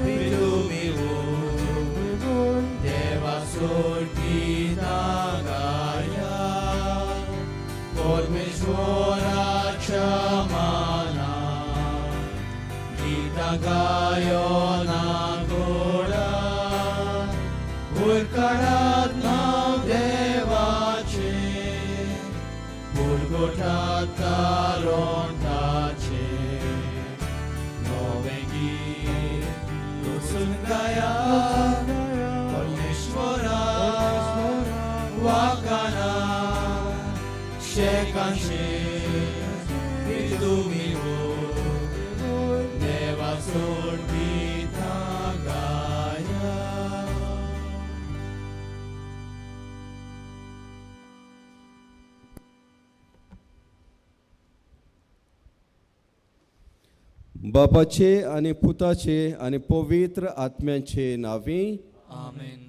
प्रितुमिवो देवा सोड गीतां गाया परमेश्वराच्या माना गीतां गायो ना गोडा वयर काडात नांव देवाचें उलगोटात तारोंटाचें नवें गीत रुसून गाया परमेश्वरा वाखाणा शेकांशे प्रितुमिवो देवा सोड गीतां गाया. बापाचे आनी पुताचे आनी पवित्र आत्म्याचे नांवी आमेन.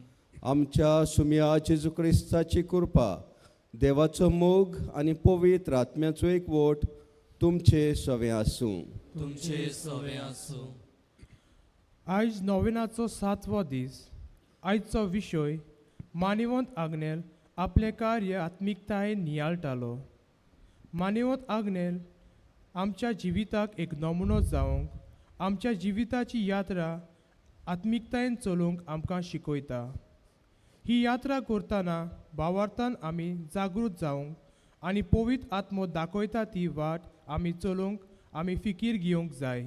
आमच्या सुम्या जेजू क्रिस्ताची कृपा, देवाचो मोग आनी पवित्र आत्म्याचो एकवट तुमचे सवें आसूं. तुमचे सवे आसूं. आयज नोवेनाचो सातवो दीस. आयचो विशय मानिवंत आग्नेल आपलें कार्य आत्मिकतायेन नियाळटालो. मानिवंत आग्नेल आमच्या जिविताक एक नमुनो जावंक, आमच्या जिविताची यात्रा आत्मिकतायेन चलोवंक आमकां शिकयता. ही यात्रा करतना भावार्थान आमी जागृत जावंक आनी पवित्र आत्मो दाखयता ती वाट आमी चलोवंक आमी फिकीर घेवंक जाय.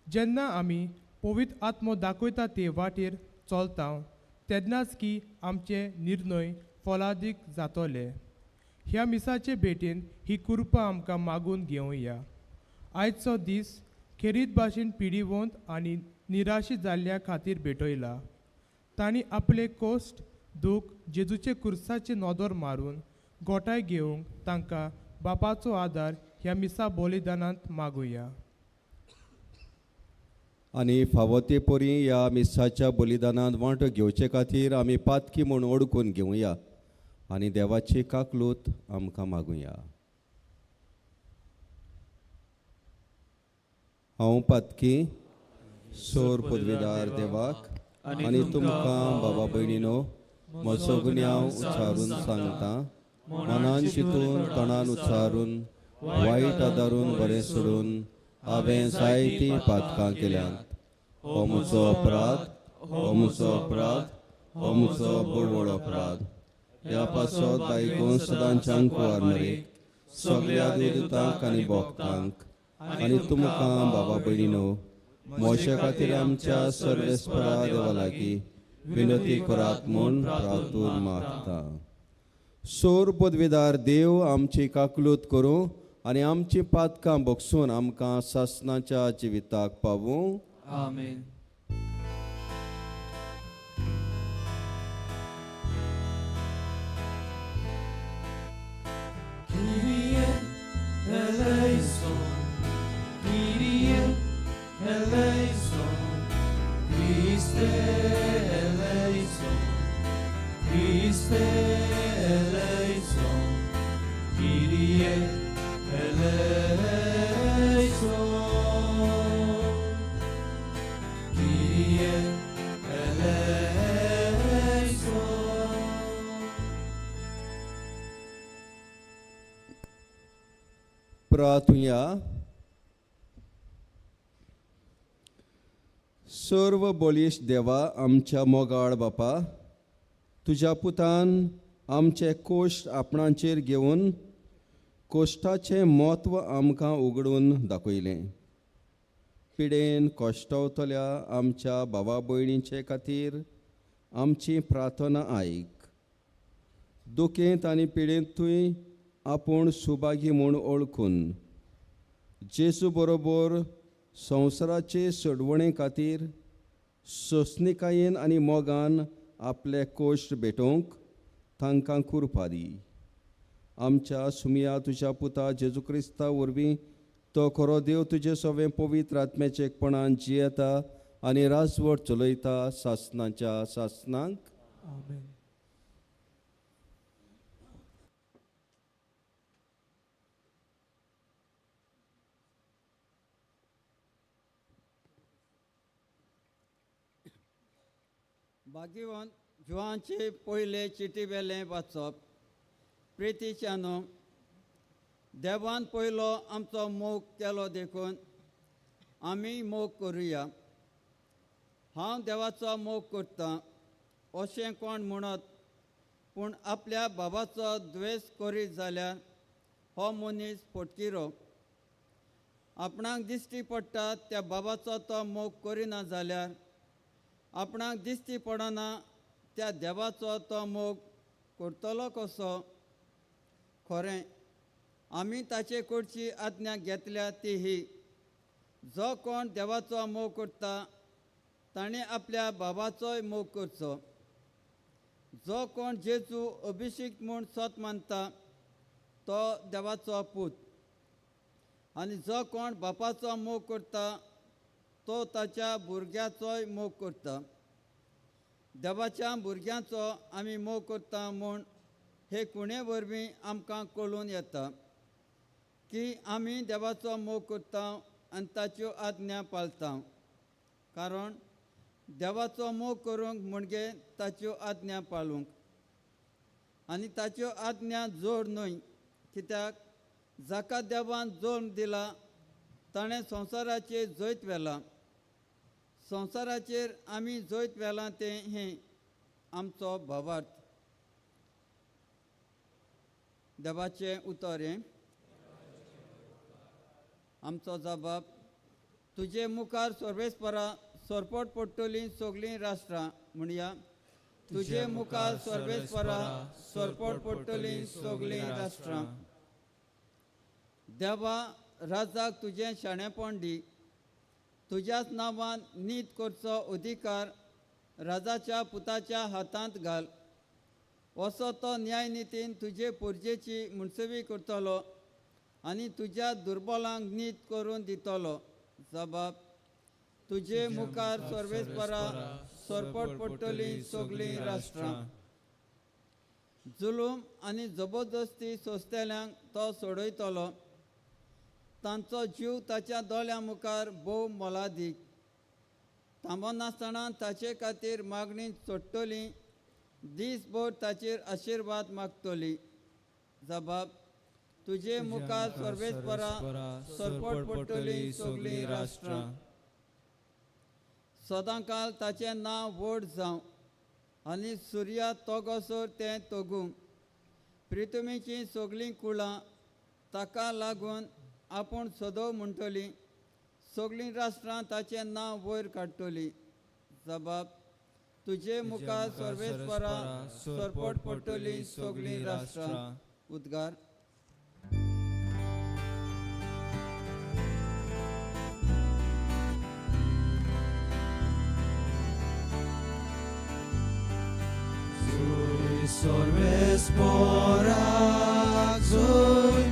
जेन्ना आमी पवित्र आत्मो दाखयता ते वाटेर चलता तेन्नाच की आमचे निर्णय फलादीक जातले. ह्या मिसाचे भेटेन ही कृपा आमकां मागून घेवया. आयचो दीस खेरीत भाशेन पिडिवंत आनी निराशी जाल्ल्या खातीर भेटयला. तांणी आपले कोश्ट दूख जेजूचे कुर्साचे नदर मारून गोठाय घेवंक तांकां बापाचो आदार ह्या मिसा बलिदानांत मागुया. आनी फावो ते परी ह्या मिसाच्या बलिदानांत वांटो घेवचे खातीर आमी पातकी म्हूण ओडकून घेवया आनी देवाची काकलूत आमकां मागुया. हांव पातकी सोर पदवीदार देवाक आनी तुमकां बाबा भयणीनो म्हजो गुन्यांव उच्चारून सांगता. मनान चिंतून तोंडान उच्चारून वायट आदारून बरें सोडून हांवें जायतीं पातकां केल्यांत. हो म्हजो अपराध, हो म्हजो अपराध, हो म्हजो बोडवड अपराध. ह्या पासत बायकोन सदांच्या कुवार मरेक सगळ्या देवदूतांक आनी भक्तांक आनी तुमकां बाबा भयणीनो म्हज्या खातीर आमच्या सर्वेस्परा देवा लागीं विनंती करात म्हूण प्रार्थून मागता. सोर पदवीदार देव आमची काकलूत करूं आनी आमची पातकां बगसून आमकां सासनाच्या जिविताक पावूं. आमेन. Kyrie eleison, Kyrie eleison, Christe eleison, Christe eleison, Kyrie eleison, Kyrie eleison. प्रार्थुया. सर्व बळिश्ट देवा, आमच्या मोगाळ बापा, तुज्या पुतान आमचे कोश्ट आपणाचेर घेवन कोश्टाचें म्हत्व आमकां उगडून दाखयलें. पिडेन कश्टवतल्या आमच्या भावा भयणींचे खातीर आमची प्रार्थना आयक. दुखेंत आनी पिडेंतूय आपूण सुभागी म्हूण वळखून जेजू बरोबर संवसाराचे सोडवणे खातीर सोंसणिकायेन आनी मोगान आपले कोश्ट भेटोवंक तांकां कृपा दी. आमच्या सुमिया तुज्या पुता जेजू क्रिस्ता वरवीं तो खरो देव तुजे सवें पवित्र आत्म्याचे एकपणान जियेता आनी राजवट चलयता सासनाच्या सासनाक. आमेन. भाग्यवंत जुवांचे पयले चिटी वेलें वाचप. प्रितीच्यानो, देवान पयलो आमचो मोग केलो देखून आमी मोग करुया. हांव देवाचो मोग करतां अशें कोण म्हणत पूण आपल्या बाबाचो द्वेस करीत जाल्यार हो मनीस फटकिरो. आपणाक दिश्टी पडटा त्या बाबाचो तो मोग करिना जाल्यार आपणाक दिश्टी पडना त्या देवाचो तो मोग करतलो कसो? खरें, आमी ताचे कडची आज्ञा घेतल्या ती ही, जो कोण देवाचो मोग करता ताणें आपल्या बाबाचोय मोग करचो. जो कोण जेजू अभिषेक म्हूण सत मानता तो देवाचो पूत, आनी जो कोण बापाचो मोग करता तो ताच्या भुरग्याचोय मोग करता. देवाच्या भुरग्यांचो आमी मोग करता म्हूण हे खुणे वरवीं आमकां कळून येता की आमी देवाचो मोग करता आनी ताच्यो आज्ञा पाळता. कारण देवाचो मोग करूंक म्हणजे ताच्यो आज्ञा पाळूंक, आनी ताच्यो आज्ञा जोड न्हय, कित्याक जाका देवान जल्म दिला ताणें संवसाराचेर जैत व्हेलां. संवसाराचेर आमी जैत व्हेलां तें हें आमचो भावार्थ. देवाचें उतर हें. आमचो जबाब, तुजे मुखार सर्वेस्परा सरपट पडटलीं सगळीं राष्ट्रां. म्हणया, तुजे मुखार सर्वेस्परा सरपट पडटलीं सगळीं राष्ट्रां. देवा, राजाक तुजें शाणेपण दी, तुज्याच नांवान नीत करचो अधिकार राजाच्या पुताच्या हातांत घाल. असो तो न्यायनितीन तुजे पोरजेची मुनसवी करतलो आनी तुज्या दुर्बलांक नीत करून दितलो. जबाब, तुजे मुखार सर्वेस्परा सरपट पडटलीं सगळीं राष्ट्रां. जुलूम आनी जबरदस्ती सोंसतल्यांक तो सोडयतलो. तांचो जीव ताच्या दोळ्यां मुखार भोव मोलादीक. थांबनासतना ताचे खातीर मागणी चडटली, दीसभर ताचेर आशिर्वाद मागतली. जबाब, तुजे मुखार सर्वेस्परा सरपट पडटलीं सगळीं राष्ट्रां. सदांकाल ताचें नांव व्हड जावं आनी सुर्या तोगोसर तें तगूं. प्रितुमीचीं सगळीं कुळां ताका लागून आपूण सदो म्हणटली, सगळीं राष्ट्रां ताचें नांव वयर काडटली. जबाब, तुजे मुखार सर्वेस्परा सरपट पडटलीं सगळीं राष्ट्रां. उद्गार. सर्वेस्पराक जोय,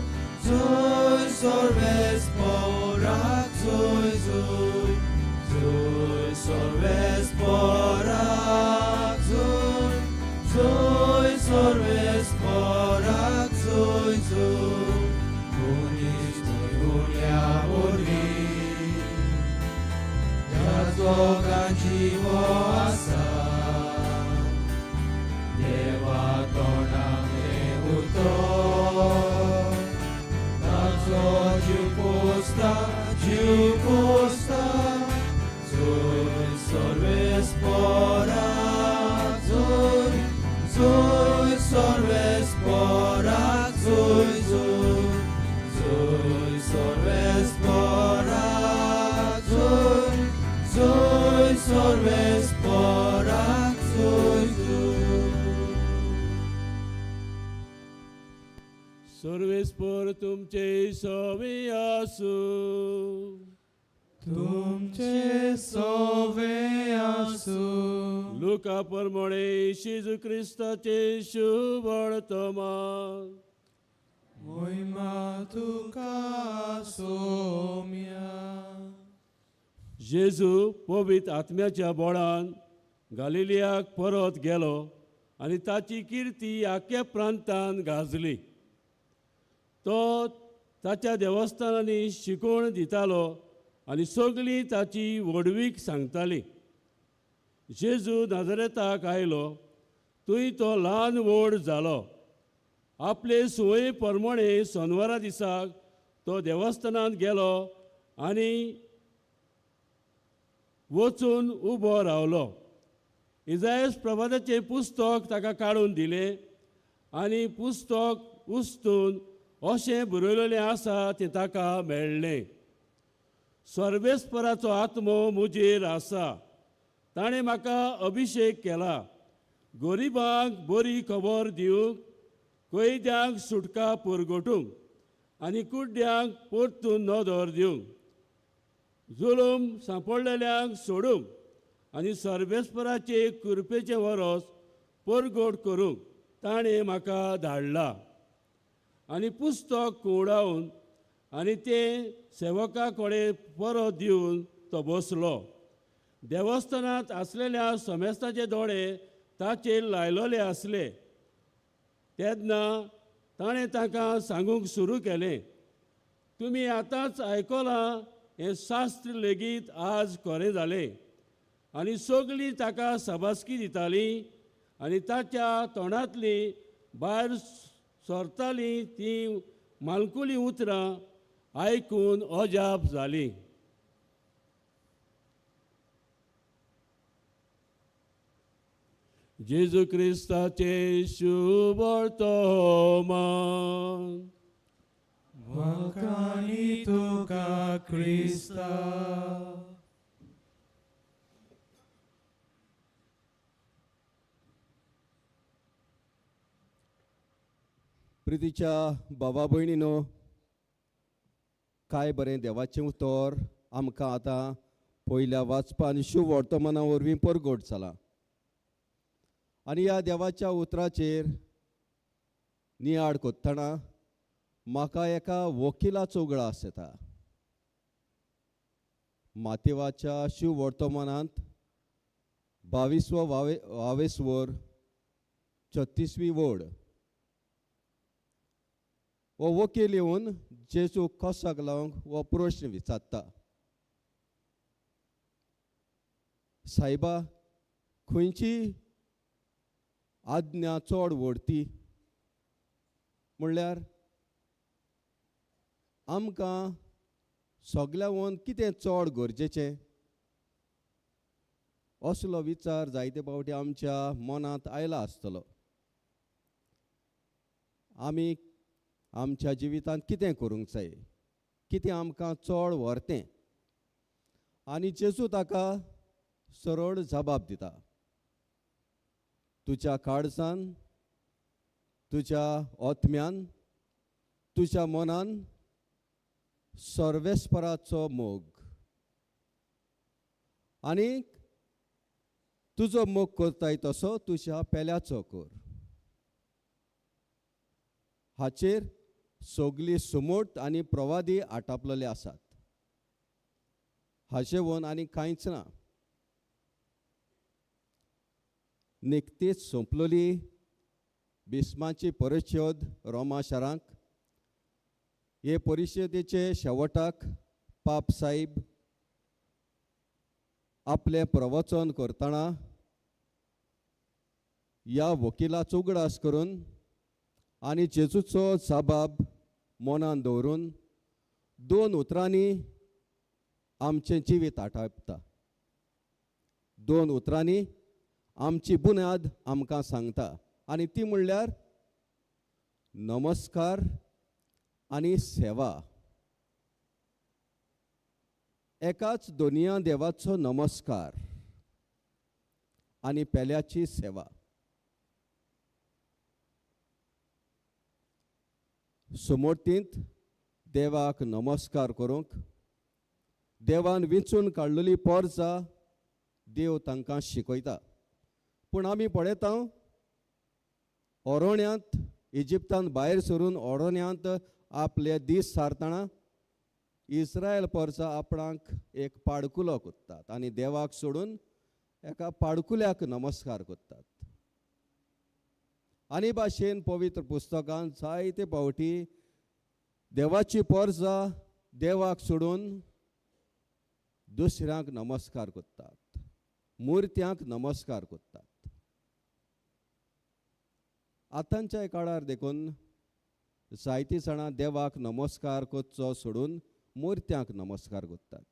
जोय सर्वेस्पराक जोय, जोय, जोय सर्वेस्पराक जोय, जोय सर्वेस्पराक जोय, जोय. मनीस न्हय उण्या वरवीं ह्या जगान जिवो आसा, देवा तोंडाक हें उतर, ताचो जीव पोसता, जीव पोसता. जोय सर्वेस्पराक जोय, जोय सर्वेस्पराक जोय, जोय, जोय सर्वेस्पराक जोय, जोय सर्वेस्पराक जोय, जोय. सर्वेस्पर तुमचे सवी आसूं. तुमचे सोवे आसूं. लुका प्रमाणे जेजू क्रिस्ताचे शुभ वर्तमान. मोहिमा तुका सोम्या. जेजू पवित्र आत्म्याच्या बोळान गालिलियाक परत गेलो आनी ताची किर्ती आख्या प्रांतान गाजली. तो ताच्या देवस्थानांनी शिकवण दितालो आनी सगळीं ताची व्हडवीक सांगताली. जेजू नाजरेताक आयलो. थंय तो ल्हान व्हड जालो. आपले संवये प्रमाणे सोनवारा दिसाक तो देवस्थानांत गेलो आनी वचून उबो रावलो. इजायस प्रभाताचें पुस्तक ताका काडून दिलें आनी पुस्तक उस्तून अशें बरयलेलें आसा तें ताका मेळ्ळें. सर्वेस्पराचो आत्मो म्हजेर आसा, ताणें म्हाका अभिशेक केला गरिबांक बरी खबर दिवंक, कैद्यांक सुटका पुरगोटूंक आनी कुड्ड्यांक परतून नदर दिवंक, जुलूम सांपडलेल्यांक सोडूंक आनी सर्वेस्पराचे कृपेचें वरस परगोट करूंक ताणें म्हाका धाडला. आनी पुस्तक कुंवडावन आनी तें सेवका कडेन परत दिवन तो बसलो. देवस्थानांत आसलेल्या समेस्ताचे दोळे ताचेर लायलोले आसले. तेन्ना ताणें तांकां सांगूंक सुरू केलें, तुमी आतांच आयकलां हें शास्त्र लेगीत आज खरें जालें. आनी सगळीं ताका शाबासकी दितालीं आनी ताच्या तोंडांतलीं भायर सरतालीं तीं मालकुलीं उतरां आयकून अजाप जालीं. जेजू क्रिस्ताचें शुभ वर्तमान. वाखाणी तुका क्रिस्ता. प्रितीच्या बाबा भयणीनो, काय बरें देवाचें उतर आमकां आतां पयल्या वाचपा आनी शुभ वर्तमाना वरवीं परगट जालां. आनी ह्या देवाच्या उतराचेर नियाळ कोत्तना म्हाका एका वकिलाचो उगडास येता. मातेवाच्या शुभ वर्तमानांत 22वो वावेसवर 36वी वड हो वकील येवन जेजू कोसाक लावंक हो प्रश्न विचारता, सायबा खंयची आज्ञा चड व्हडती? म्हणल्यार आमकां सगल्यावन कितें चड गरजेचें असलो विचार जायते फावटी आमच्या मनांत आयला आसतलो. आमी आमच्या जिवितांत कितें करूंक जाय, कितें आमकां चड व्हरतें? आनी जेजू ताका सरळ जबाब दिता, तुज्या काळजान, तुज्या आत्म्यान, तुज्या मनान सर्वेस्पराचो मोग आनी तुजो मोग करताय तसो तुज्या पेल्याचो कर. हाचेर सगली सुमोट आनी प्रवादी आटापलेले आसात. हाचे वन आनी कांयच ना. निकतीच सोंपलोली बिस्माची परिशद रोमा शारांक. हे परिशदेचे शेवटाक पाप साहेब आपलें प्रवचन करतना ह्या वकिलाचो उगडास करून आनी जेजूचो जबाब मनान दवरून दोन उतरांनी आमचें जिवीत आटापता. दोन उतरांनी आमची बुन्याद आमकां सांगता आनी ती म्हणल्यार नमस्कार आनी सेवा. एकाच दोनया देवाचो नमस्कार आनी पेल्याची सेवा. समोर्तींत देवाक नमस्कार करूंक देवान विंचून काडलेली पोरजा देव तांकां शिकयता. पूण आमी पळयता ओरोण्यांत इजिप्तान भायर सरून ओरोण्यांत आपले दीस सारतना इस्रायल पोरजा आपणाक एक पाडकुलो कोत्तात आनी देवाक सोडून एका पाडकुल्याक नमस्कार करतात. आनी भाशेन पवित्र पुस्तकान जायते फावटी देवाची पोरजा देवाक सोडून दुसऱ्यांक नमस्कार करतात. मुर्त्यांक नमस्कार करतात. आतांच्या काळार देखून जायतीं जाणां देवाक नमस्कार करचो सोडून मुर्त्यांक नमस्कार करतात.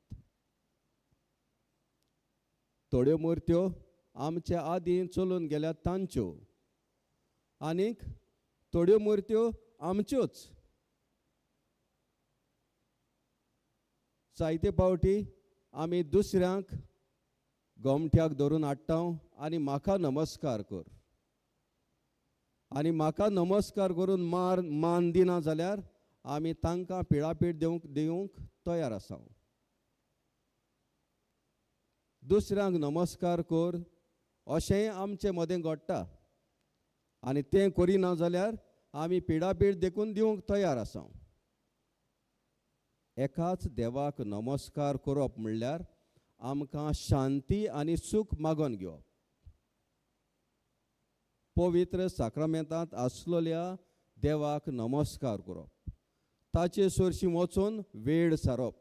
थोड्यो मुर्त्यो आमच्या आदीं चलून गेल्यात तांच्यो, आनीक थोड्यो मुर्त्यो आमच्योच. जायते पावटी आमी दुसऱ्यांक गोमट्याक धरून हाडटा आनी म्हाका नमस्कार कर, आनी म्हाका नमस्कार करून मान दिना जाल्यार आमी तांकां पिळापीळ दिवंक तयार आसा. दुसऱ्यांक नमस्कार कर अशेंय आमचे मदें घडटा आनी तें करिना जाल्यार आमी पिडापीड देखून दिवंक तयार आसा. एकाच देवाक नमस्कार करप म्हणल्यार आमकां शांती आनी सूख मागून घेवप. पवित्र साक्रामेंतांत आसलेल्या देवाक नमस्कार करप, ताचे सरशी वचून वेळ सारप.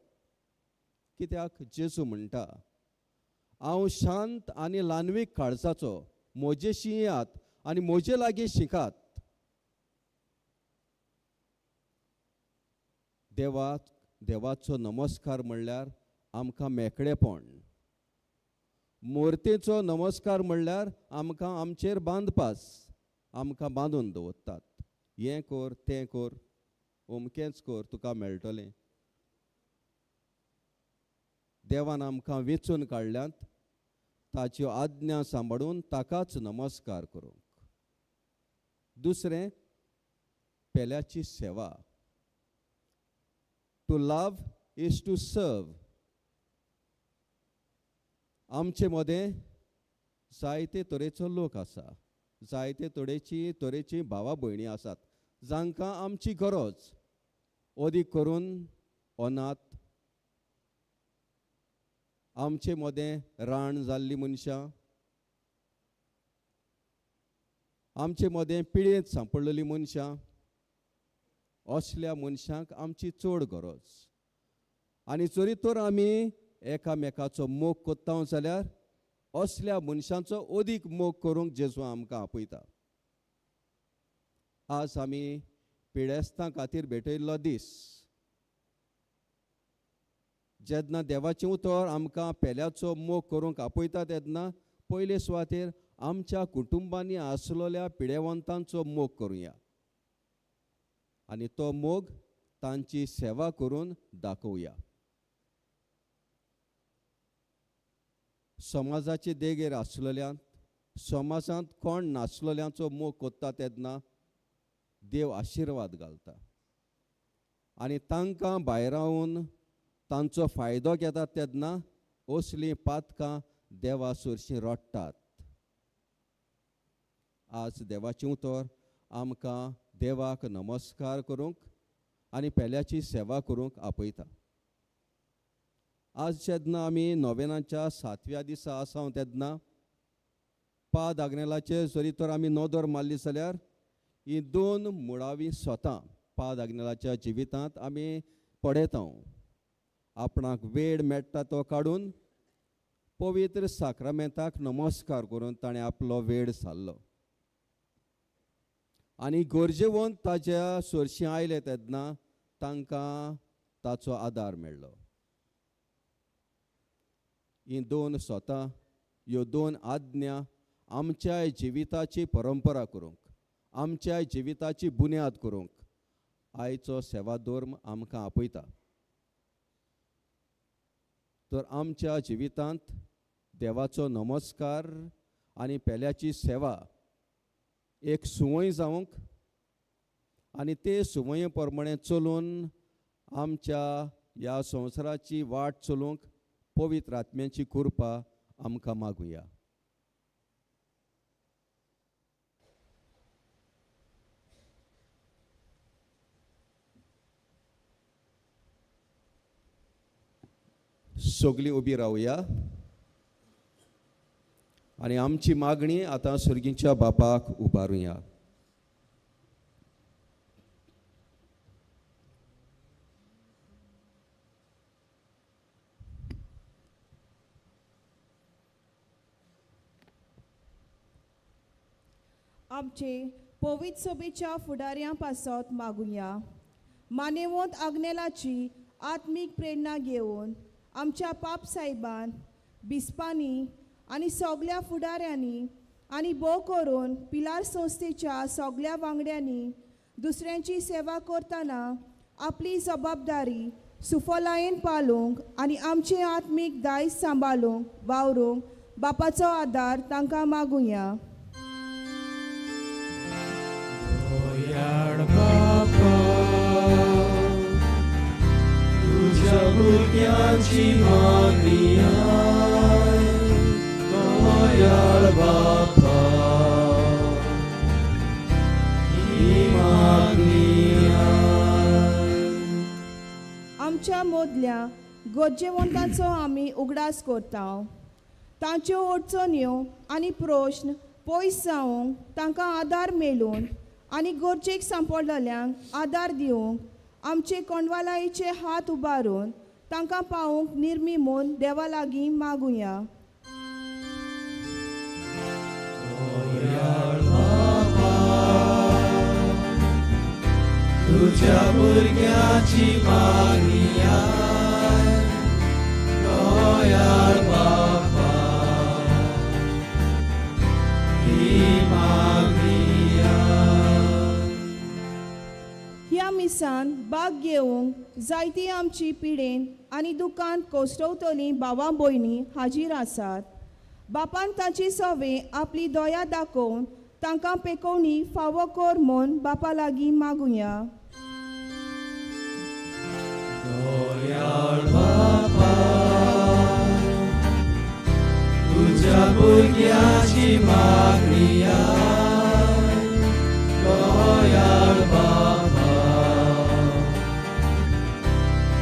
कित्याक जेजू म्हणटा, हांव शांत आनी ल्हानवीक काळजाचो, म्हजेशी येयात आनी म्हजे लागीं शिकात. देवाचो नमस्कार म्हणल्यार आमकां मेकळेपण. मुर्तेचो नमस्कार म्हणल्यार आमकां आमचेर बांदपास, आमकां बांदून दवरतात. हें कर, तें कर, अमकेंच कर, तुका मेळटलें. देवान आमकां वेंचून काडल्यात ताच्यो आज्ञा सांबाळून ताकाच नमस्कार करूंक. दुसरें, पेल्याची सेवा. To love is to serve. आमचे मदें जायते तरेचो लोक आसा, जायते तरेची भावा भयणी आसात जांकां आमची गरज, अदीक करून अनाथ, आमचे मदें राण जाल्ली मनशां, आमचे मदें पिळयेंत सांपडलेली मनशां, असल्या मनशांक आमची चड गरज. आनी जरी तर आमी एकामेकाचो मोग करता जाल्यार असल्या मनशांचो अदीक मोग करूंक जेजू आमकां आपयता. आज आमी पिडेस्तां खातीर भेटयल्लो दीस, जेन्ना देवाचें उतर आमकां पेल्याचो मोग करूंक आपयता तेन्ना पयले सुवातेर आमच्या कुटुंबांनी आसलेल्या पिडेवंतांचो मोग करुया आनी तो मोग तांची सेवा करून दाखोवया. समाजाचे देगेर आसलेल्यांत, समाजांत कोण नासलेल्यांचो मोग करता तेन्ना देव आशिर्वाद घालता आनी तांकां भायरावन तांचो फायदो घेतात तेन्ना असलीं पातकां देवा सरशीं रडटात. आज देवाचें उतर आमकां देवाक नमस्कार करूंक आनी पेल्याची सेवा करूंक आपयता. आज जेन्ना आमी नोवेनाच्या सातव्या दिसा आसा तेन्ना पाद आग्नेलाचेर जरी तर आमी नदर मारली जाल्यार ही दोन मुळावीं स्वता पाद आग्नेलाच्या जिवितांत आमी पळयता. आपणाक वेळ मेळटा तो काडून पवित्र साक्रामेंताक नमस्कार करून ताणें आपलो वेळ सारलो आनी गरजेवंत ताज्या सरशीं आयले तेन्ना तांकां ताचो आदार मेळ्ळो. ही दोन स्वता, ह्यो दोन आज्ञा आमच्या जिविताची परंपरा करूंक, आमच्या जिविताची बुन्याद करूंक आयचो सेवा धर्म आमकां आपयता. तर आमच्या जिवितांत देवाचो नमस्कार आनी पेल्याची सेवा एक सुवंय जावंक आनी ते सुवंये प्रमाणे चलून आमच्या ह्या संवसाराची वाट चलूंक पवित्र आत्म्याची कृपा आमकां मागुया. सगळीं उबी रावया आनी आमची मागणी आतां सर्गीच्या बापाक उबारुया. आमचे पवित्र सभेच्या फुडाऱ्यां पासत मागुया. मानेवंत आग्नेलाची आत्मीक प्रेरणा घेवन आमच्या पाप साहेबान, बिस्पांनी आनी सगल्या फुडाऱ्यांनी आनी भोव करून पिलार संस्थेच्या सगल्या वांगड्यांनी दुसऱ्यांची सेवा करतना आपली जबाबदारी सुफलायेन पालोवंक आनी आमचें आत्मीक दायज सांबाळूंक वावरूंक बापाचो आदार तांकां मागुया. दयाळ बापा, तुज्या भुरग्यांची मागणी आयक. दयाळ बापा, ही मागणी आयक. आमच्या मदल्या गरजेवंतांचो आमी उगडास करता. तांच्यो अडचण्यो आनी प्रश्न पयस जावंक तांकां आदार मेळून आनी गरजेक सांपडलेल्यांक आदार दिवंक आमचे कोंडवालायेचे हात उबारून तांकां पावोवंक निर्मी म्हूण देवा लागीं मागुया. दयाळ बापा, तुज्या भुरग्यांची मागणी आयक. दयाळ बापा, ही मागणी आयक. ह्या मिसान भाग घेवंक जायती आमची पिडेन आनी दुकान कोसळवतलीं भावा भयणी हाजीर आसात. बापान तांची सवे आपली दया दाखोवन तांकां पेकोवणी फावो कर म्हूण बापा लागीं मागुया. दयाळ बापा, तुज्या भुरग्यांची मागणी आयक. दयाळ बापा,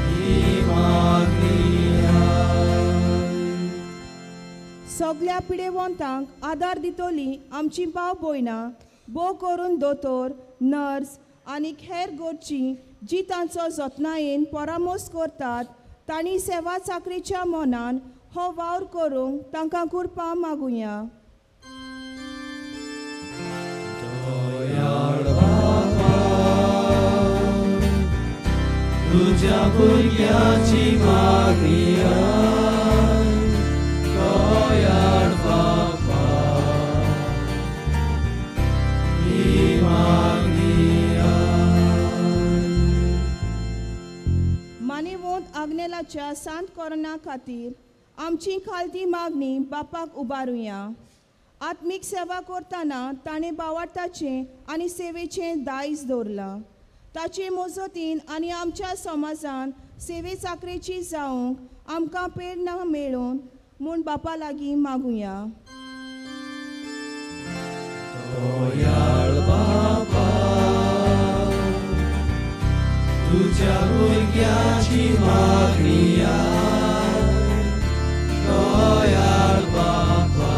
ही मागणी आयक. सगल्या पिडेवंतांक आदार दितली आमची भाव भयणां, भोव करून दोतोर, नर्स आनी हेर गरजी जी तांचो जतनायेन परामर्श करतात तांणी सेवा चाकरीच्या मनान हो वावर करूंक तांकां कृपा मागुया. दयाळ बापा, तुज्या भुरग्यांची मागणी आयक. दयाळ बापा, ही मागणी आयक. मानेवंत आग्नेलाच्या सांत कोरोना खातीर आमची खालती मागणी बापाक उबारुया. आत्मीक सेवा करतना ताणें बावार्थाचें आनी सेवेचें दायज दवरलां. ताचे मजतीन आनी आमच्या समाजान सेवे चाकरेची जावंक आमकां प्रेरणा मेळून म्हूण बापा लागीं मागुया. दयाळ बापा, तुज्या भुरग्यांची मागणी आयक. दयाळ बापा,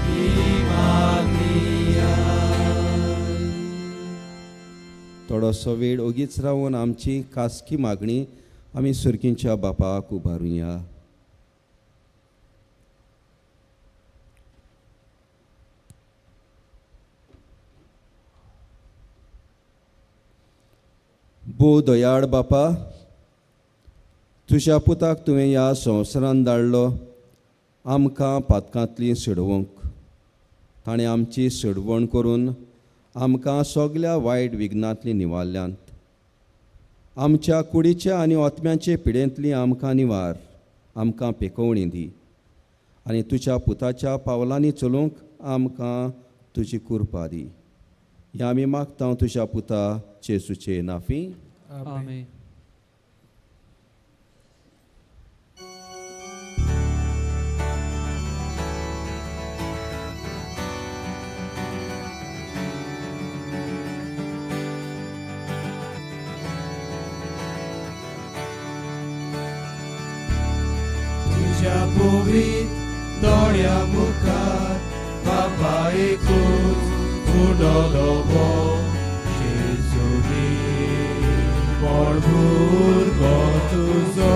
ही मागणी आयक. थोडोसो वेळ ओगीच रावन आमची खासगी मागणी आमी सुरकींच्या बापाक उबारुया. भोव दयाळ बापा, तुज्या पुताक तुवें ह्या संवसारान धाडलो आमकां पातकांतली सोडोवंक. ताणें आमची सोडवण करून आमकां सगल्या वायट विघ्नांतली निवारल्यांत. आमच्या कुडीच्या आनी आत्म्याचे पिडेंतली आमकां निवार, आमकां पेकोवणी दी आनी तुज्या पुताच्या पावलांनी चलूंक आमकां तुजी कृपा दी. ह्या आमी मागता तुज्या पुता जेजूचे नाफी. आमेन. तुज्या पवित्र दोळ्या मुखार बाबा एकूच फुडो दोबो जेजूनी भुरगो तुजो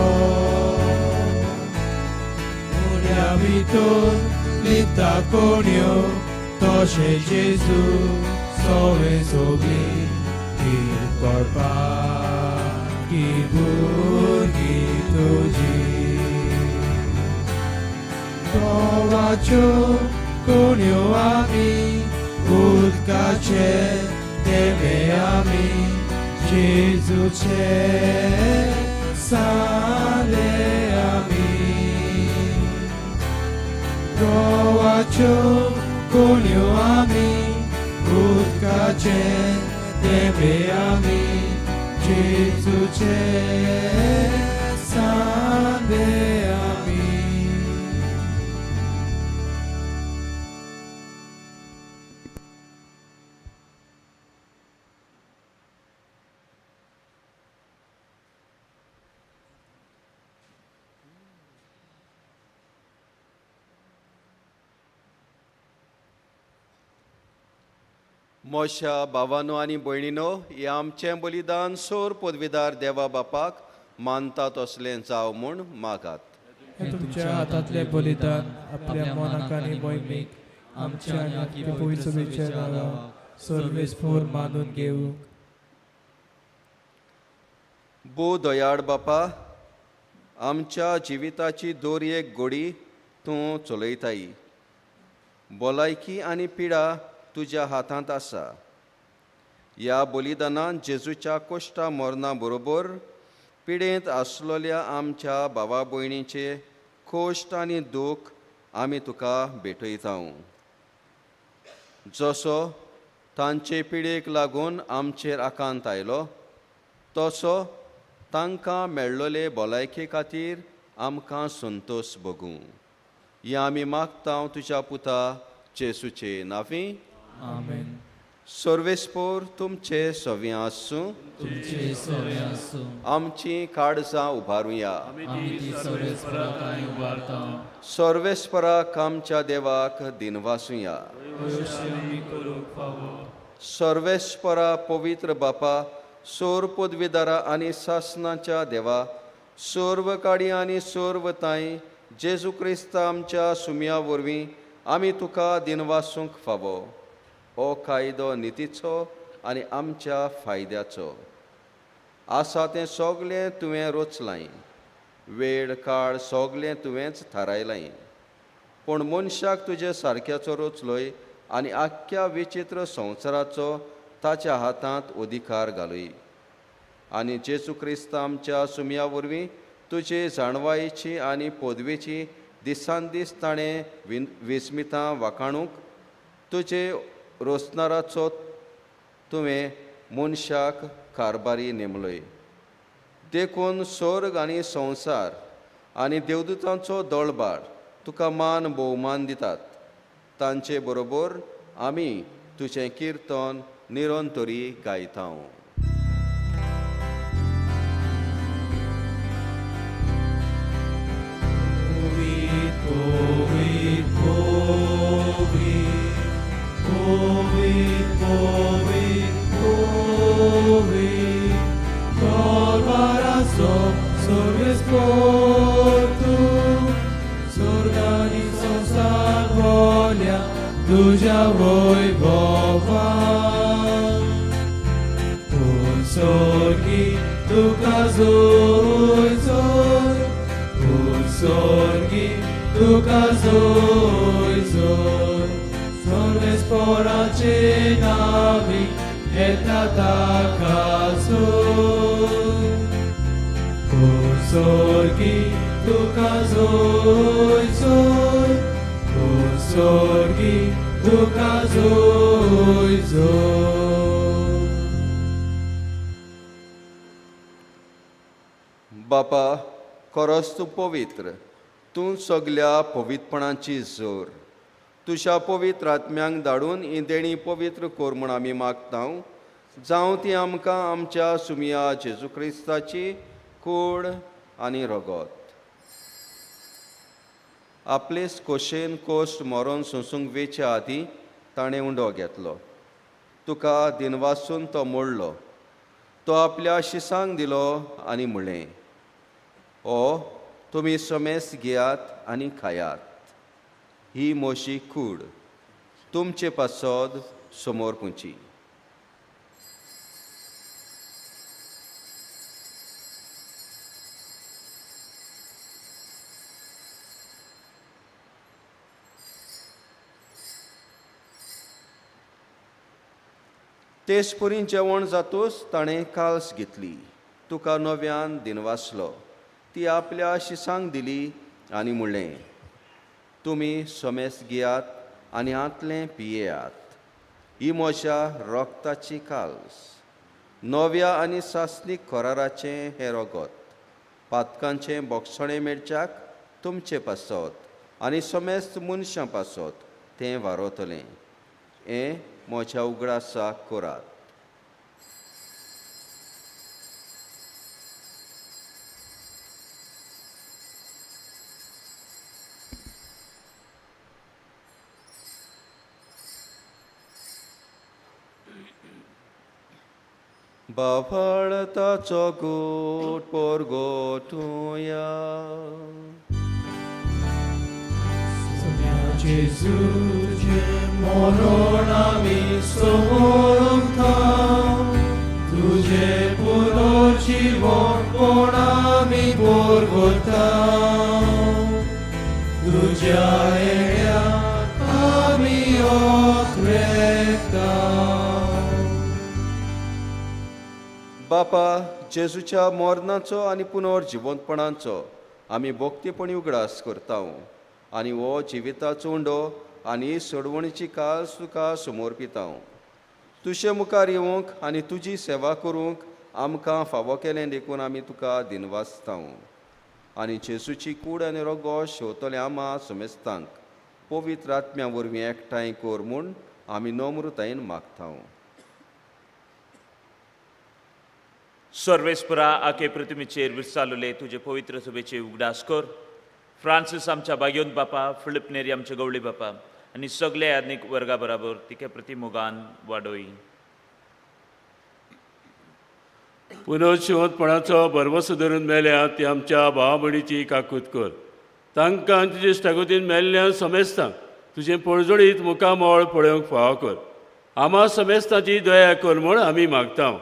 उण्या भितर. लिपता कोणयो तशें जेजू सोवे सोगली हीर करपाक की भुरगीं तुजी. देवाच्यो कोणयो आमी, उदकाचे तेमे आमी, जेजूचे साले आमी. देवाच्यो कोणयो आमी, उदकाचे तेमे आमी, जेजूचे साले आमी. मोशा भावानो आनी भयणीनो, हें आमचें बलिदान सोर पदवीदार देवा बापाक मानता तसलें जावं म्हूण मागात. हें तुमच्या हातांतलें बलिदान आपल्या मनाक आनी मोहिमेक आमच्या आनी आख्खे पवित्र सभेच्या नांवाक सर्वेस्पोर मानून घेवंक. भो दयाळ बापा, आमच्या जिविताची दोरयेक गोडी तूं चलयताय. भलायकी आनी पिडा तुज्या हातांत आसा. ह्या बलिदानान जेजूच्या कोश्टा मरणा बरोबर पिडेंत आसलेल्या आमच्या भावा भयणीचे कोश्ट आनी दूख आमी तुका भेटयता. जसो तांचे पिडेक लागून आमचेर आकांत आयलो, तसो तांकां मेळ्ळले भलायके खातीर आमकां संतोश भोगूं. हें आमी मागता तुज्या पुता जेसूचे नांवी. आमेन. सर्वेस्पोर तुमचे सवी आसूं. तुमचे सवे आसूं. आमची काळजां उबारुया. आमी ती सर्वेस्पराक उबारता. सर्वेस्पराक आमच्या देवाक दिनवासुया. अशें आमी करूंक फावो. सर्वेस्परा पवित्र बापा, सोर पदवीदारा आनी सासनाच्या देवा, सर्व काडी आनी सर्व तांय जेजू क्रिस्त आमच्या सुमया वरवीं आमी तुका दिनवासूंक फावो. हो कायदो नितीचो आनी आमच्या फायद्याचो आसा. तें सगलें तुवें रचलाय, वेळ काळ सगलें तुवेंच थारायलाय. पूण मनशाक तुजे सारक्याचो रचलोय आनी आख्ख्या विचित्र संवसाराचो ताच्या हातांत अधिकार घालय. आनी जेजू क्रिस्त आमच्या सुमया वरवीं तुजे जाणवायेची आनी पदवेची दिसान दीस ताणें विस्मितां वाखाणूंक तुजे रोसनाराचो तुवें मनशाक कारबारी नेमलोय. देखून स्वर्ग आनी संवसार आनी देवदूतांचो दळबार तुका मान भोवमान दितात. तांचे बरोबर आमी तुजें किर्तन निरंतरी गायता. Covid, Covid, Covid, Covid, Covid, Colbarazo, sorvesportu, sorgani संसार बोल्या तुझ्या वैभवा. पूण सोर्गी तुका जोय जोय, पूण सोर्गी तुका जोय जोय, सर्वेस्पोराचे नावी येता ताका जोय. पूण सोर्गी तुका जोय जोय, पूण सोर्गी तुका जोय जोय. बापा, खरोच तूं पवित्र, तूं सगल्या पवित्रपणाची जोर. तुज्या पवित्र आत्म्यांक धाडून ही देणी पवित्र कर म्हूण आमी मागता. जावं ती आमकां आमच्या सुमया जेजू क्रिस्ताची कूड आनी रगत. आपलेच खोशेन कोश्ट मरोन सोंसूंक वेच्या आदीं ताणें उंडो घेतलो. तुका दिनवासून तो मोडलो. तो आपल्या शिसांक दिलो आनी म्हणलें, ओ तुमी समेस घेयात आनी खायात. ही म्हजी कूड तुमचे पासत समोर पुंची. तेच परी जेवण जातूच ताणें काल्स घेतली, तुका नव्यान दिनवासलो, ती आपल्या शिसांक दिली आनी म्हणलें, तुमी समेस घेयात आनी हांतलें पियेयात. ही म्हज्या रोगताची काल्स, नव्या आनी सासणीक कराराचें हें रगत, पातकांचें बोगसणें मेळच्याक तुमचे पासत आनी समेस्त मनशां पासत तें वारवतलें. हें म्हज्या उगडासाक करात. बाफळताचो गोट पोरगोटुया. जेजूचें मरण आमी समोरता, तुजें पुनर्जिवनपण आमी पोरगोता, तुज्या येण्याक आमी ओत्रेता. बापा, जेजूच्या मरणाचो आनी पुनर्जिवंतपणाचो आमी भक्तीपणी उगडास करता आनी हो जिविताचो उंडो आनी सोडवणीची कास तुका समर्पिता. तुजे मुखार येवंक आनी तुजी सेवा करूंक आमकां फावो केलें देखून आमी तुका दिनवासता. आनी जेजूची कूड आनी रोगो शेवतले आमा समेस्तांक पवित्र आत्म्या वरवीं एकठांय कर म्हूण आमी नम्रतायेन मागता. सर्वेस्परा आखे प्रतिमेचेर विरसालोले तुजे पवित्र सभेचे उगडास कर. फ्रांसीस आमच्या बागयोन बापा, फिलीप नेरी आमचे गवळी बापा आनी सगळे आधुनीक वर्गा बराबर तिके प्रतिमोगान वाडोय. पुनर्शिवंतपणाचो भरवसो धरून मेल्या ती आमच्या भावा भयणीची काकूत कर. तांकां तुजे इश्टागतीन मेल्ल्या समेस्तांक तुजें पळजोडीत मुखामळ पळोवंक फावो कर. आमा समेस्तांची दया कर म्हूण आमी मागता.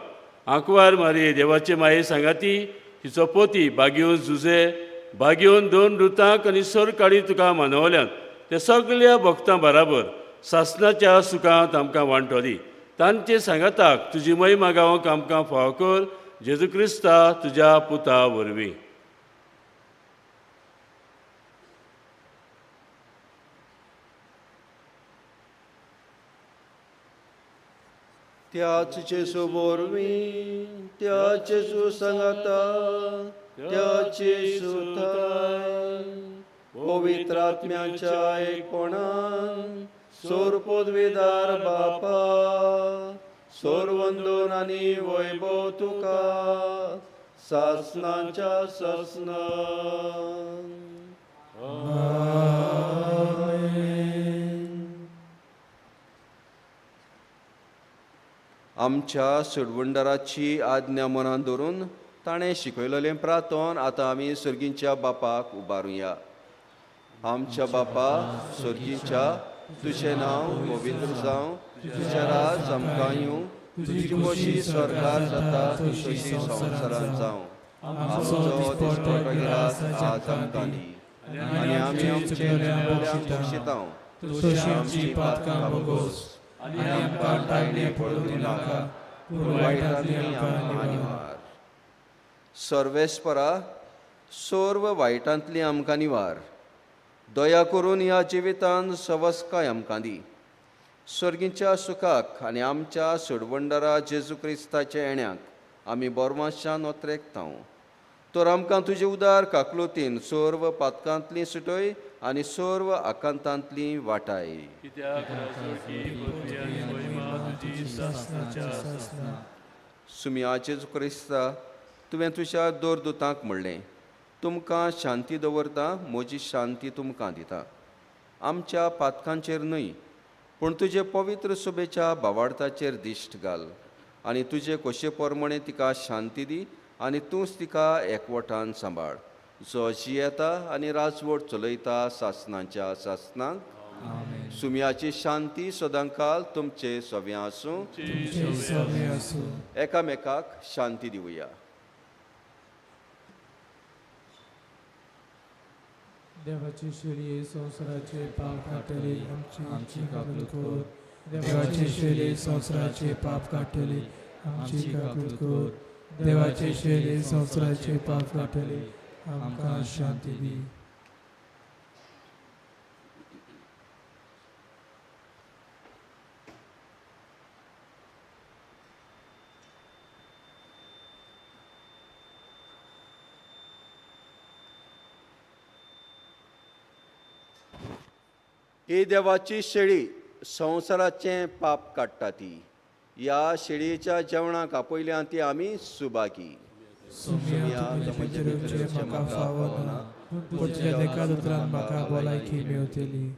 आंकवार मारी देवाचे माये सांगाती तिचो पोती बागयोन जुजे बागयोन दोन रुतांक आनी सरकाळी तुका मानवल्यात ते सगल्या भक्तां बराबर सासणाच्या सुखांत आमकां वांटो दी. तांचे सांगाताक तुजी महिमा गावंक आमकां फावो कर. जेजू क्रिस्ता तुज्या पुता वरवीं. त्याच जेजू वरवीं, त्या जेजू सांगाता, त्या जेजू थाय पवित्र आत्म्याच्या एकपणान सोर पदवीदार बापा, सोरवंदून आनी वैभव तुका सासणाच्या सासणान. आमच्या सोडवणदाराची आज्ञा मनान धरून ताणें शिकयलेलें प्रार्थन आतां आमी सर्गींच्या बापाक उबारुया. आमच्या बापा सर्गींच्या, तुजें नांव पवित्र जावं, तुजें राज आमकां येवं, तुजी खोशी सरकार जाता तशी संवसारांत जावं. आमचो दिसपट्टो गिरास आज आमकां दी आनी आमी आमचे चुकल्यांक बक्षिता तशी आमची पातकां भोगोस आनी आमकां टाळणे पडूं दिनाका, पूण वायटांतली आमकां निवार. सर्वेस्परा, सर्व वायटांतली आमकां निवार. दया करून ह्या जिवितान सवस्काय आमकां दी. सर्गीच्या सुखाक आनी आमच्या सोडवणदारा जेजू क्रिस्ताच्या येण्याक आमी बोरमाशान ओत्रेकता. तर आमकां तुजे उदार काकलुतीन सर्व पातकांतली सुटय आनी सर्व आकांतांतली वाटाय. सुमिया जेजू क्रिस्ता, तुवें तुज्या दोर दुतांक म्हणलें, तुमकां शांती दवरता, म्हजी शांती तुमकां दिता. आमच्या पातकांचेर न्हय पूण तुजे पवित्र सुबेच्या बावार्थाचेर दिश्ट घाल आनी तुजे खोशे प्रमाणे तिका शांती दी आनी तूंच तिका एकवटान सांबाळ, जो जियेता आनी राजवट चलयता सासणाच्या सासणाक. सुम्याची शांती सदांकाल तुमचे सव्यां आसूं. तुमचे सवे आसूं. एकामेकाक शांती दिवया. देवाची शेळी संवसाराचे पाप काडटली, आमची काकूत कर. देवाची शेळी संवसाराचे पाप काडटली, आमची काकूत कर. देवाची शेळी संवसाराचे पाप काडटली, आमकां शांती दी. ही देवाची शेळी संवसाराचें पाप काडटा ती. ह्या शेळयेच्या जेवणाक आपयल्या ती आमी सुभागी. सुम्या तुज्या भितर येवचें म्हाका फावना, पूण तुज्या एकाच उतरान म्हाका भलायकी मेवतली.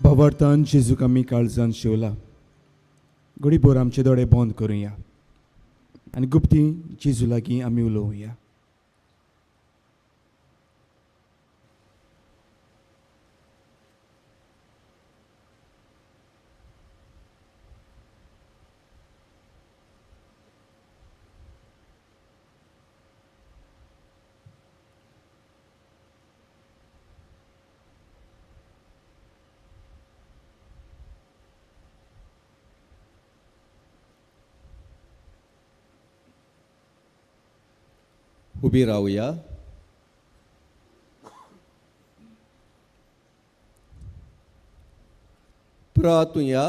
भावार्थान जेजूक आमी काळजान शिवला. घडीभर आमचे दोळे बंद करुया आनी गुप्ती जेजू लागीं आमी उलोवया. उबी रावया. प्रातुया.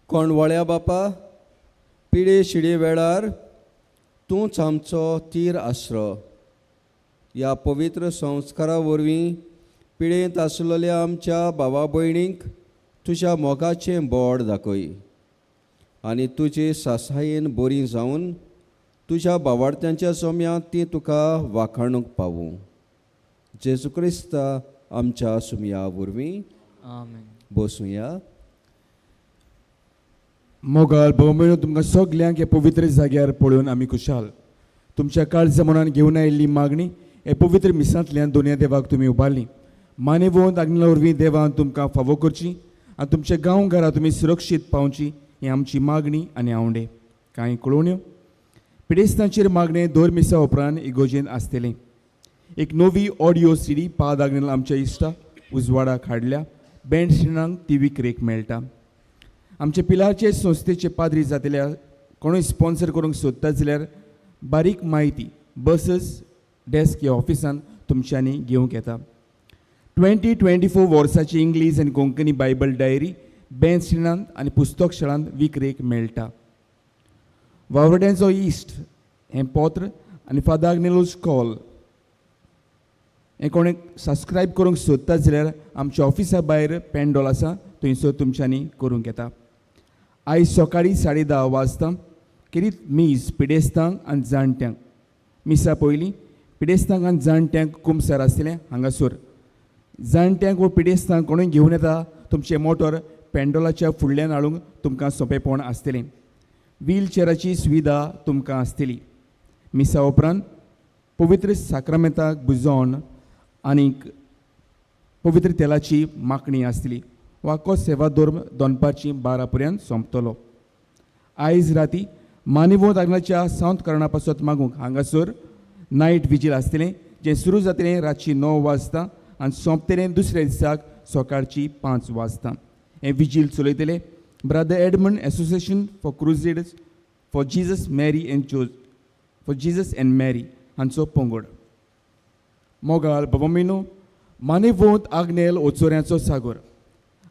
कोणवळ्या बापा, पिडे शिडे वेळार तूंच आमचो तीर आसरो. ह्या पवित्र संस्कारा वरवीं पिडेंत आसलेल्या आमच्या भावा भयणींक तुज्या मोगाचें बोड दाखय आनी तुजे सासायेन बरी जावन तुज्या बावाडत्यांच्या सोम्यांत ती तुका वाखाणूंक पावूं. जेजू क्रिस्ता आमच्या सुमया वरवीं. आमेन. बसुया. मोगाल भोवमेळून तुमकां सगल्यांक हे पवित्र जाग्यार पळोवन आमी खुशाल. तुमच्या काळजा मनान घेवन आयिल्ली मागणी हे पवित्र मिसांतल्यान दोनया देवाक तुमी उबारली. मानेवोंत आग्नेला वरवीं देवान तुमकां फावो करची आनी तुमच्या गांव घरा तुमी सुरक्षीत पावची ही आमची मागणी आनी आवंडे. कांय कळोवण्यो पिडेस्तांचेर मागणें दर मिसा उपरांत इगोजेन आसतलें. एक नवी ऑडियो सीडी पाद आग्नेल आमच्या इश्टा उजवाडाक हाडल्या. बँड श्रिणांक ती विक्रेक मेळटा. आमचे पिलारचे संस्थेचे पाद्री जातल्या कोणूय स्पॉन्सर करूंक सोदता जाल्यार बारीक म्हायती बसीस डेस्क ह्या ऑफिसान तुमच्यांनी घेवंक येता. 2024 वर्साची इंग्लीश आनी कोंकणी बायबल डायरी बँड श्रिणांत आनी पुस्तक शाळांत विक्रेक मेळटा. वावरड्यांचो इश्ट हें पत्र आनी फादर आग्नेलोज कॉल हें कोणें सबस्क्रायब करूंक सोदता जाल्यार आमच्या ऑफिसा भायर पेंडोल आसा, थंयसर तुमच्यांनी करूंक येता. आयज सकाळीं 10:30 वाजता खेरीत मीस पिडेस्तांक आनी जाणट्यांक. मिसा पयलीं पिडेस्तांक आनी जाणट्यांक कुमसार आसतलें हांगासर. जाणट्यांक वो पिडेस्तांक कोणूय घेवन येता तुमचें मोटर पेंडोलाच्या फुडल्यान हाडूंक तुमकां सोंपेपण आसतलें. व्हीलचेराची सुविधा तुमकां आसतली. मिसा उपरांत पवित्र साक्रामेंताक बुजोवन आनीक पवित्र तेलाची मागणी आसतली. वाको सेवा धर्म दनपारची 12 पर्यंत सोंपतलो. आयज राती मानिवोत आग्नाच्या सांत करणा पासत मागूंक हांगासर नायट विजील आसतलें, जें सुरू जातलें रातची 9 वाजता आनी सोंपतलें दुसऱ्या दिसाक सकाळची 5 वाजता. हें vigil चलयतले brother Edmund association for crusades for Jesus Mary and chose for Jesus and Mary हांचो पंगड. मोगाळ बाबा मानेवोंत आग्नेल ओचोऱ्यांचो सागोर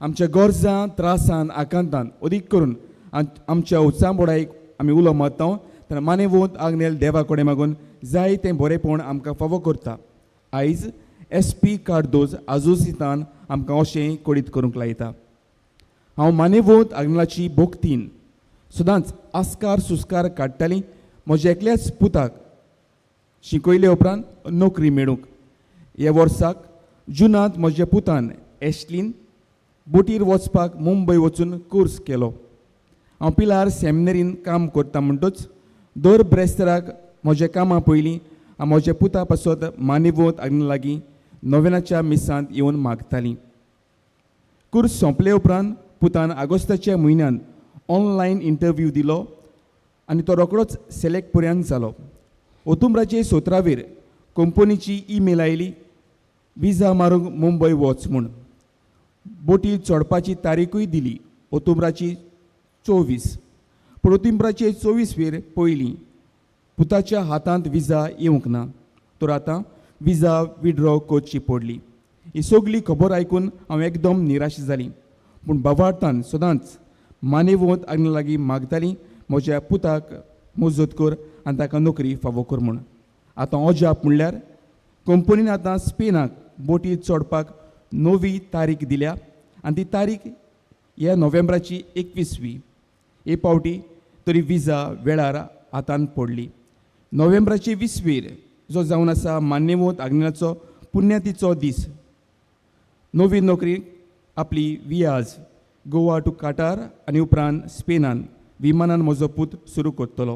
आमच्या गरजां त्रासान आकांतान अदीक करून आमच्या उचांबोडायक आमी उलो मारता तेन्ना मानेवोंत आग्नेल देवा कडेन मागून जाय तें बरेंपण आमकां फावो करता. आयज एस पी कार्दोज आजोसितान आमकां अशें कळीत करूंक लायता. हांव मानेवोंत आग्नेलाची भोक्तीन सदांच आस्कार सुस्कार काडटाली म्हज्या एकल्याच पुताक शिकयले उपरांत नोकरी मेळूंक. ह्या वर्साक जुनांत म्हज्या पुतान एशलीन बोटीर वचपाक मुंबय वचून कोर्स केलो. हांव पिलार सेमिनरीन काम करता म्हणटच दर ब्रेस्ताराक म्हज्या कामां पयलीं हांव म्हज्या पुता पासत मानेवोंत आग्नेला लागीं नोवेनाच्या मिसांत येवन मागतालीं. कोर्स सोंपले उपरांत पुतान आगोस्ताच्या म्हयन्यान ऑनलायन इंटरव्यू दिलो आनी तो रोकडोच सिलेक्ट पर्यंत जालो. ओतुम्राचे 17वेर कंपनीची ईमेल आयली विजा मारूंक मुंबय वच म्हूण. बोटी चडपाची तारीखूय दिली ओतुम्राची 24. पूण ओतुम्राचे 24वेर पयलीं पुताच्या हातांत विजा येवंक ना तर आतां विजा विड्रॉ करची पडली. ही सगली खबर आयकून हांव एकदम निराश जाली. पूण बाबार्थान सदांच मानेवोंत आग्नेला लागीं मागताली म्हज्या पुताक मजत कर आनी ताका नोकरी फावो कर म्हूण. आतां अजाप म्हणल्यार कंपनीन आतां स्पेनाक बोटी चडपाक नवी तारीख दिल्या आनी ती तारीख ह्या नोव्हेंबराची 21वी. हे पावटी तरी विजा वेळार हातान पडली. नोव्हेंबराचे 20वेर जो जावन आसा मान्यवंत आग्नेलाचो पुण्यातीचो दीस. नवी नोकरी आपली वियाज गोवा टू काटार आनी उपरांत स्पेनान विमानान म्हजो पूत सुरू करतलो.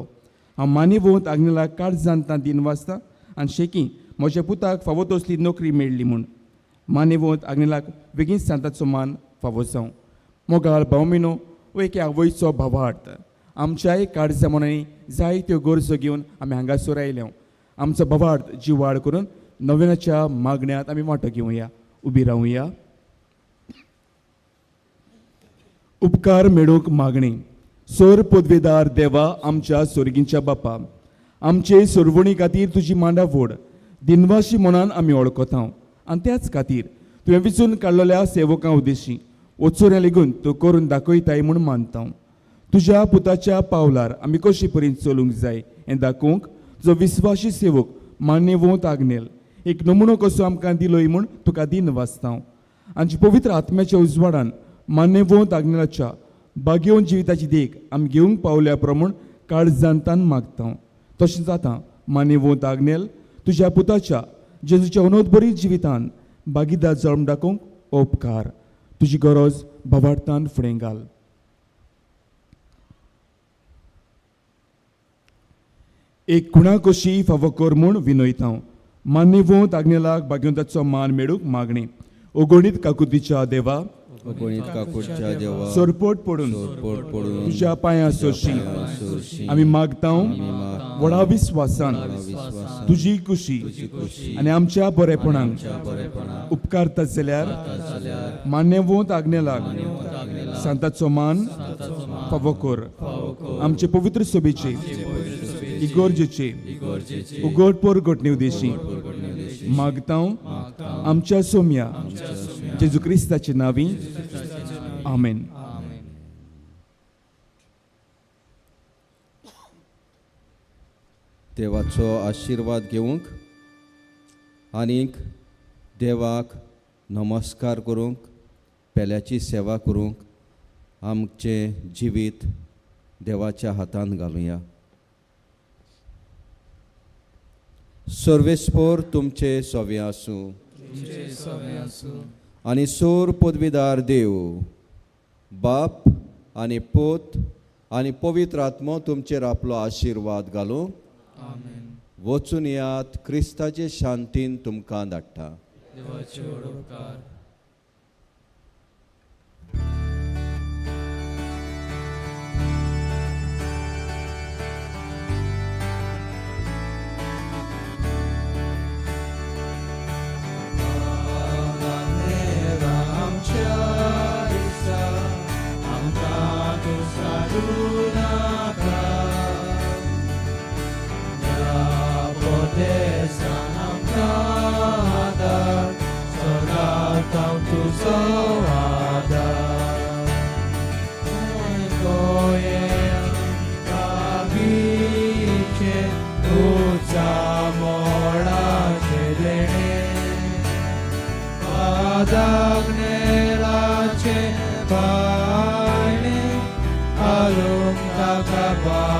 हांव मानेवंत आग्नेलाक काळजान दिन वाचता आनी शेकी म्हज्या पुताक फावो तसली नोकरी मेळ्ळी म्हूण. मानेवंत आग्नेलाक बेगीन सांताचो मान फावो जावं. मोगाळ भावमिनो वो एके आवयचो भावार्थ आमच्याय काळजा मनांनी जायत्यो गरजो घेवन आमी हांगासर आयल्या. आमचो भावार्थ जिवाळ करून नव्याच्या मागण्यांत आमी वांटो घेवया. उबी रावया. उपकार मेळोवंक मागणी. सोर पदवेदार देवा आमच्या सोर्गींच्या बापा, आमचे सोरवणी खातीर तुजी मांडा व्हड दिनवाशी मनान आमी वळखता आनी त्याच खातीर तुवें विचून काडलेल्या सेवकां उद्देशी वचोऱ्या लेगून तूं करून दाखयताय म्हूण मानता. तुज्या पुताच्या पावलार आमी कशी परीन चलूंक जाय हें दाखोवंक जो विस्वाशी सेवक मान्यवंत आग्नेल एक नमुनो कसो आमकां दिलोय म्हूण तुका दिन वाचता. आमची पवित्र आत्म्याच्या उजवाडान मान्यवंत आग्नेलाच्या बागेवन जिविताची देख आमी घेवंक पावल्या प्रमाण काळजांतान मागता. तशें जाता मान्यवंत आग्नेल तुज्या पुताच्या जेजूच्या अनोदबरी जिवितान भागीदार जल्म दाखोवंक उपकार. तुजी गरज भावार्थान फुडें घाल. एक खुणा कशी फावो कर म्हूण विनयता. मान्यवंत आग्नेलाक भाग्यवंताचो मान मेळूंक मागणी. ओगणीत काकुतीच्या देवा, अगणीत काकुटच्या देवा, सोरपोट पडून तुज्या पांयां सोरशी आमी मागता व्हडा विस्वासान तुजी कुशी आनी आमच्या बरेपणाक उपकारता जाल्यार मान्यवंत आग्नेलाक सांताचो मान फावो कर. आमचे पवित्र सभेचे इगोर्जेचे उगड पोरगट उद्देशी मागता आमच्या सोम्या जेजू क्रिस्ताचे नावी. आमेन. देवाचो आशिर्वाद घेवंक आनीक देवाक नमस्कार करूंक, पेल्याची सेवा करूंक आमचें जिवीत देवाच्या हातांत घालुया. सर्वेस्पोर तुमचे सवे आसूं आनी सोर पदवीदार देव बाप आनी पूत आनी पवित्र आत्मो तुमचेर आपलो आशिर्वाद घालूं. वचून येयात, क्रिस्ताचे शांतीन तुमकां धाडटा. Alum taka.